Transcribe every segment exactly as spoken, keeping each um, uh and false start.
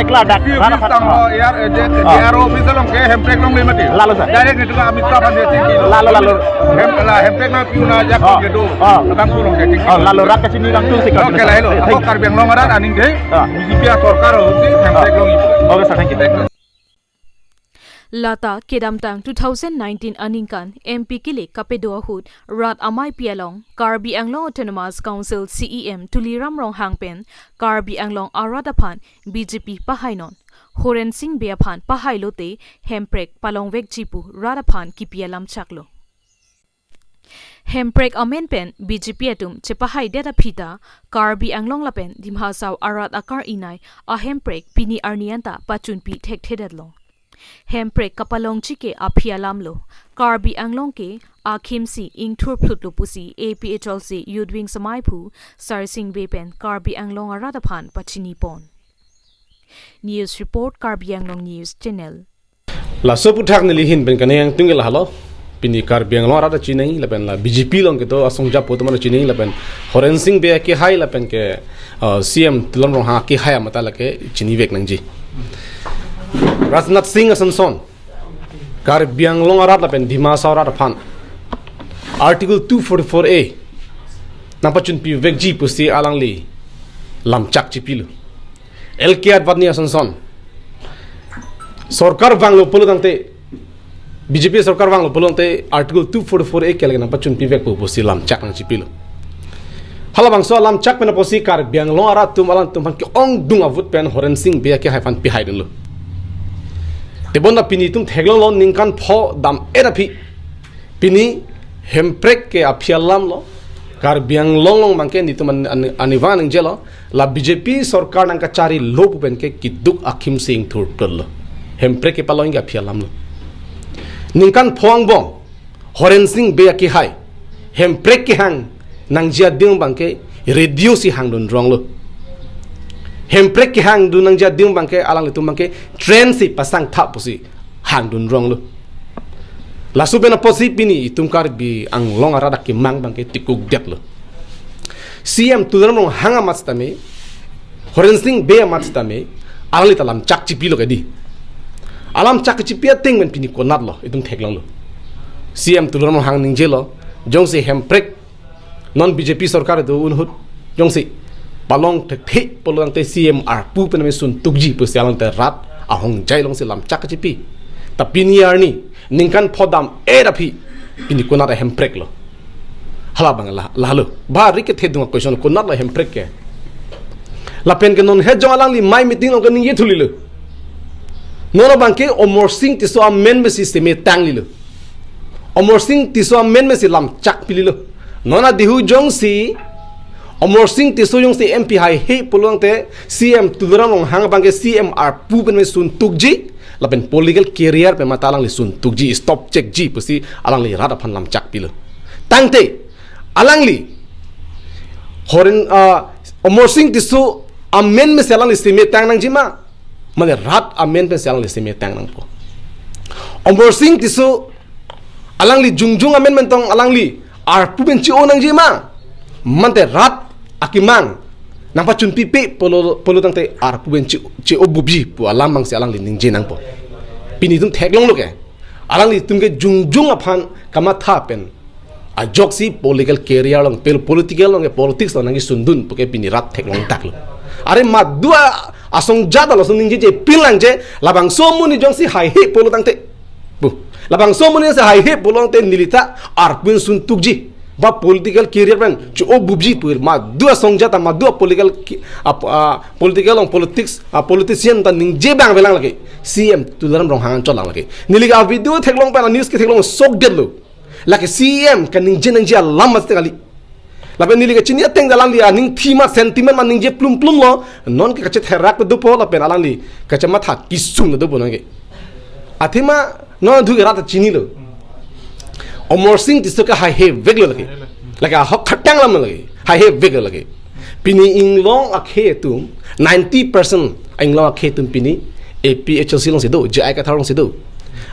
deklarasi dak. P O office tanglo, A R, eh, je, Ah. A R O office along ke Hemprek longle mati. Lalo, sir. Direct itu ke Amit Shah aphan dia chingki. Lalo, lalo. Hem, la Hemprek na piuna jak Ah. ke do. Ah. Abang kurang dia chingki. Oh, lalo rat kachini kangtung sih. Oke, lahelo. Thank you. Ako Karbi Anglong arat aning ke. Ah. B J P asorkar ho si Hemprek Ah. longle. Okay, sir. Thank you. Lata kedamtang two thousand nineteen aningkan M P kele kapedo ahut rat ameipi along Karbi Anglong Autonomous Council C E M Tuliram Ronghang pen Karbi Anglong arat aphan B J P pahainon, Horen Sing Bey aphan pahailote Hemprek palongvekji pu rat aphan kipi alam chaklo. Hemprek amen pen B J P atum chepahaidet aphi ta Karbi Anglong lapen Dima Hasao arat akar-inai a Hemprek pini arni anta pachunpi thekthedetlo. Hemprek kapalongji ke aphi alamlo. Karbi Anglong ke akhimsi ingthurphlutlo pusi A P H L C Youth Wing amaiphu Sar Sing Bey pen Karbi Anglong arat aphan pachinipon. News report, Karbi Anglong News Channel. Laso aphuthak neli ahin pen kaningje tungke lahelo. Pini Karbi Anglong arat chinine lapen la B J P along kedo asong japo atum chinine lapen Horen Sing Bey akehai lapen ke, uh, C E M Tuliram Ronghang akehai amat lake chinivek nangji. Rajnath Singh asonson Karbi Anglong arat lapen Dima Hasao arat aphan Article two forty-four A nangpachunpivekji pusi alangli lamchak chipilo. L K Advani asonson sorkar vanglo pulo tangte, B J P sorkar vanglo pulo tangte Article two forty-four A ke lake nangpachunpivekpo pusi lamchak nangchipilo. Halabangso alamchak pen apotsi Karbi Anglong arat atum alangtum aphan ke-ongdung avote pen Horen Sing Bey akehai aphan pihaidunlo. Tebonta pini itum theklonglo ningkan pho dam-et aphi. Pini Hemprek ke aphi alamlo. Karbi Anglong along abangke netum an, an, arnivang ningjelo, la B J P sorkar nangkacharilo pu pen ke keduk akhim si ingthurtlo. Hemprek kepalong ke aphi alam lo. Ningkan pho angbong, Horen Sing Bey akehai, Hemprek kehang nangji adim abangke radio si hangdun ronglo. Hemprek kehangdun nangji adim abangke alanglitum abangke train si pasang thap pusi hangdun ronglo. Laso pen apotsi pini itum Karbi Anglong arat akemang abangke tikukdetlo. C M Tuliram Ronghang amat sitame, Horen Sing Bey amat sitame, alangli ta lamchak chipilo kedi. Alamchak chipi ateng pen pini konatlo, itum theklonglo. C M Tuliram Ronghang ningjelo, jongsi Hemprek non B J P sorkar do ahut jongsi palong thekthe pulo tangte C M arpu pen me suntukji pusi alang te rat ahongjai alongsi lamchak chipi. Ta pini arni ningkan pho dam-et aphi pini konat a-Hemprek lo. Hala abang la, lahelo. Ba ri kethedung a-question konatlo Hemprek ke. Lapen ke non he jong alangli mai meeting along ke ningje thulilo. Non abangke Amarsing Tisso amen me si seme tanglilo. Amarsing Tisso amen me si lamchak pililo. Non adihu jongsi Amarsing Tisso jongsi M P haihe pulo tangte C M Tuliram Ronghang abangke C M arpu pen me suntukji, lapen political career pen mate alangli suntukji, stop chekji pusi alangli rat aphan lamchak pilo. Tangte alangli Horen, ah, Amarsing Tisso amen me si alangli seme tang nangji ma, mane rat amen pen si alangli seme tang nangpo. Amarsing Tisso alangli jongjung amen pen tong alangli arpu pen chi-o nangji ma, mante rat akemang nangpachun pipe pulo, pulo tangte arpu pen chi, chi-o bupji pu alam abang si alangli ningje nangpo. Pini itum theklonglo ke, alanglitum ke jongjung aphan kamatha pen ajoksi political career along, pel-, political along ke politics along nangkesundun puke pini rat theklong taklo. Are madua asong jat along song ningjeje pin langje, labangso amonit jongsi haihe pulo tangte. Bu, labangso amonit si haihe pulo tangte neli ta arpu pen suntukji, ba political career pen chi-o bupji pu madua asong jat, madua political ki-, ap-, ah, political along politics, ah, politician ta ningje abang avelang lake, C M Tuliram Ronghang anchot lang lake. Neli ke a-video theklong pen a-news ketheklong sokdetlo. Lake C M kaningje nangji alam mati kali. Lapen neli kachini ateng alangli aning thi ma sentiment ma ningje plum plum lo. Non ke kachetherak dopo lapen alangli kachematha kesung dopo non ke. Athema non adhu ke rat chinilo. Amarsing Tisso ke haiheveklo lake. Lake ahok khatang alam lake. Haiheveklo lake. Pini inglong akhei atum ninety percent inglong akhei atum pini A P H L C alongsi do, J I Kathar alongsi do.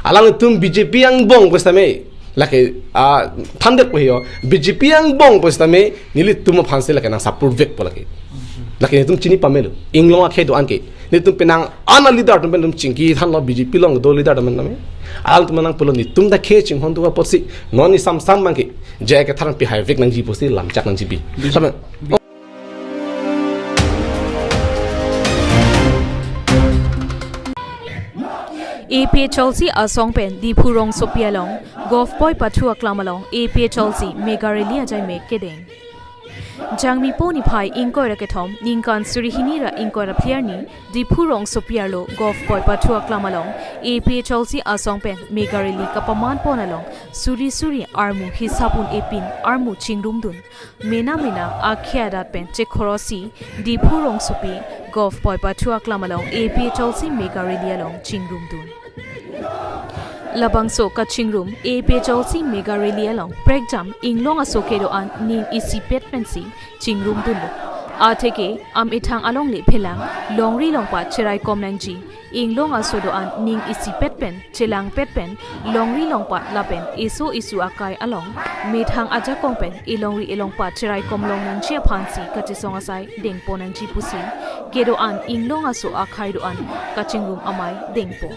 Alanglitum B J P angbong pusitame, lake, ah, thandek po he yo, B J P angbong pusitame nelitum aphansi lake nang support vekpo lake. Lake netum chini pamelo. Inglong akhei do-an ke, netum penang an a-leader atum pen netum chingki thanlo, B J P along do leader atum pen tame. Alanglitum nangpulo netum ta khei chinghon do apotsi non ne samsam abangke J I Kathar pi haivek nangji pusi lamchak nangji pi. Tame. A P H L C asong pen Diphu rongsopi along, Govt Boi Pathu aklam along, A P H L C mega rally ajai mek kedeng. Jangmi po niphai ingkoi ra kethom, ningkan suri hini ra ingkoi ra phli arni, Diphu rongsopi arlo, Govt Boi Pathu aklam along, A P H L C asong pen mega rally kapaman pon along, suri suri armu hisap un-e pin armu chingrumdun. Mena mena akhei adat pen chekhorosi Diphu rongsopi Govt Boi Pathu aklam along A P H L C mega rally along chingrumdun. Labangso kachingrum A P H L C mega rally along prekjam inglong aso kedo-an ning isipet pensi chingrumdunlo. Atheke amethang alongle phelang longri longpat cheraikom nangji, inglong aso do-an ning isipet pen, chelangpet pen, longri longpat lapen eso esu akai along, methang ajakong pen elongri elongpat cheraikom long nangji aphansi kachesong asai dengpon nangji pusi kedo-an inglong aso akhei do-an kachingrum amei dengpon.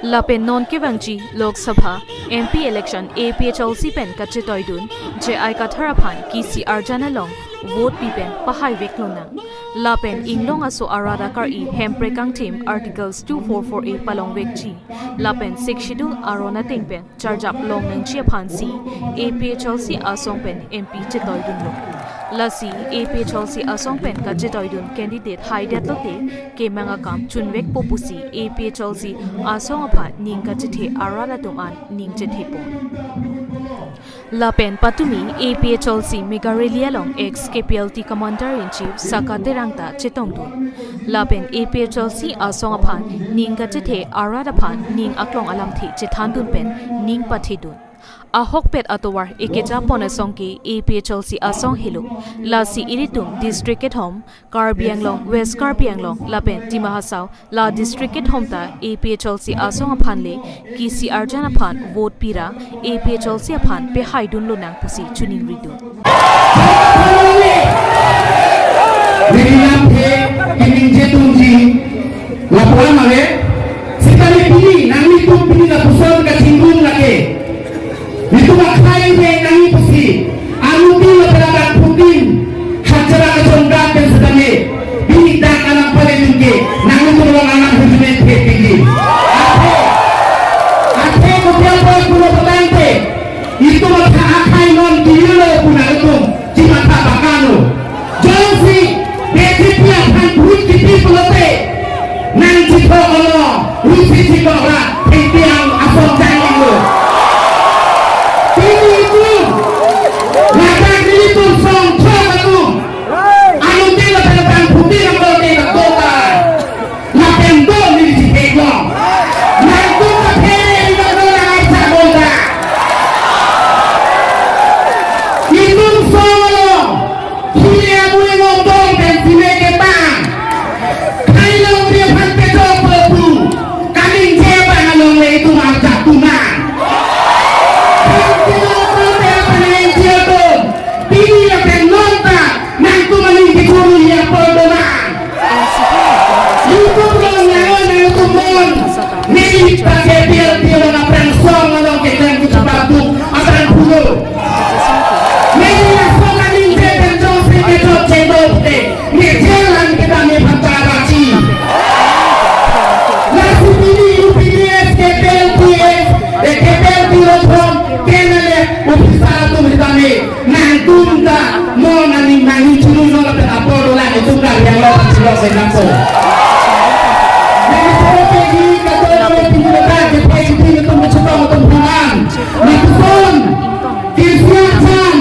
Lapen non kevangji Lok Sabha M P election A P H L C pen kachetoidun J I Kathar aphan kisi arjan along vote pi pen pahaivek lonang. Lapen inglong aso arat akar-i hemprek angthim Articles two four four A palongvekji. Lapen Sixth Schedule aron ateng pen charjap long nangji aphansi A P H L C asong pen M P chetoidunlo. Lasi A P H L C asong pen kachetoidun candidate haidetlote kemang akam chunvekpo pusi A P H L C asong aphan ning kachethe arat atum an ning chethepon. Lapen patumi A P H L C Meghalaya along ex K P L T Commander in Chief Saka Terang ta chetongdun. Lapen A P H L C asong aphan ning kachethe arat aphan ning aklong alamthe chethandun pen ning pathedun. Ahokpet atovar ekeja pon asong ke A P H L C asong helo. Lasi ilitum district kethom Karbi Anglong, West Karbi Anglong lapen Dima Hasao la district kethom ta A P H L C asong aphan le kisi arjan aphan vote pira A P H L C aphan pehaidun lonang pusi choningridun. Neli lam phe keningje tungji lapuan ave, sitame pini nanglitum pini lapuson kachingrum lake. Nelitum akhai ave nangli pusi, anutin lapen abangphutin hajira kachongdat pen sitame, pini dak alam pale ningke, nanglitum along alam hujumen phe pini. Athe, athe kopi apot pulo patangte, itum atha akhai non kilo pu nanglitum chimatha pakano. Jongsi B J P aphan vote kipi pulote, nang chithok ono, rusi chithok ra, thengpi ang asong jang inglo. Pini itum, ladak nelitum songthok atum, anutin lapen abangphutin ang lote na kota. Lapen do neli chithek lo. Nangtum kaphere ni lo nang arsa kota. Itum song lo. Phile amu ingong dong pen phile ketang. Khai longri aphan kejok popu. Kaningje abang along le itum arjak tunang. Kan kilo kote aphan N G O atum. Pini lapen non ta nangtum aning kechuru ya pol donang. Itum along nang-o nangtum non. Neli ta K P L T along aphrang song along keklem kechapatu aphrang pulo. Neli laso kaningje pen jongsi kejok chedok te, ne jail an kita ne bhanta bachi. Lasi pini U P D S, K P L T S, eh, K P L T rothom, K N L F officer atum sitame, nangtum ta, non aning nangni churu non lapen apor dolang itum Karbi Anglong churu se nangko. Neli churu ke di kato lo pini lo ta, ke pe di pini tum churu tum phaman. Lapuson, kisi arjan,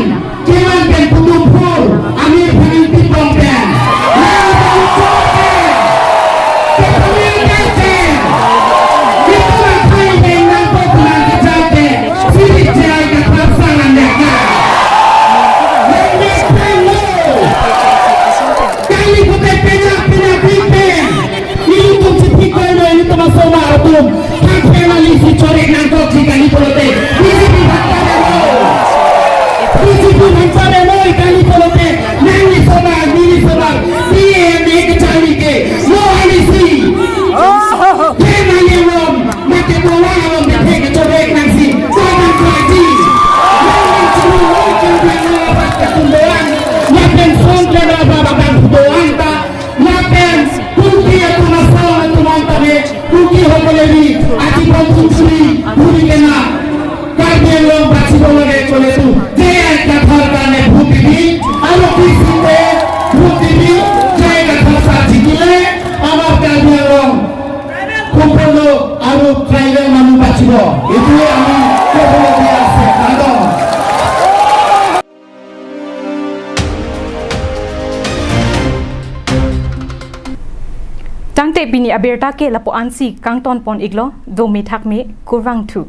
keman pen putum phur, amir phaning tipong pen. Nang phaning tipong pen. Kepalir pen pen. Itum akhai pen nangpo pulang kejai pen. Siri jai kaprap sang anyak na. Nang mek pen lo. Kali pute pejak pina pen. Ilitum chiphi koi lo ilitum asomar atum. Thang phe nangli si chorek nangkokji kali pulote B J P bhanta lo. B J P bhanta lo kali pulote nangli somar, neli somar, P M A kachari ke lo ali si. Phe nangli alom, mate bola alom, mate kachorek nangsi. Koi nangkokji. Nang nang churu lo kan nang lo apat katum doan. Lapen song kena baba bang doan ta. Lapen Kuki atum asong atum an tame, Kuki hokole bi, ati pon tunturi, puri kena. Karbi Anglong bachibo lage kole tu, J I Kathar karne vote dibi, aro kisite vote dibi, J I Kathar sar jikile, amar Karbi Anglong kumpolo aro tribal manu bachibo. Itu ami kumpolo biasa, kardom. Tangte pini abirta ke lapu-ansi kangton pon iklo, dome thakme, kurvangthu.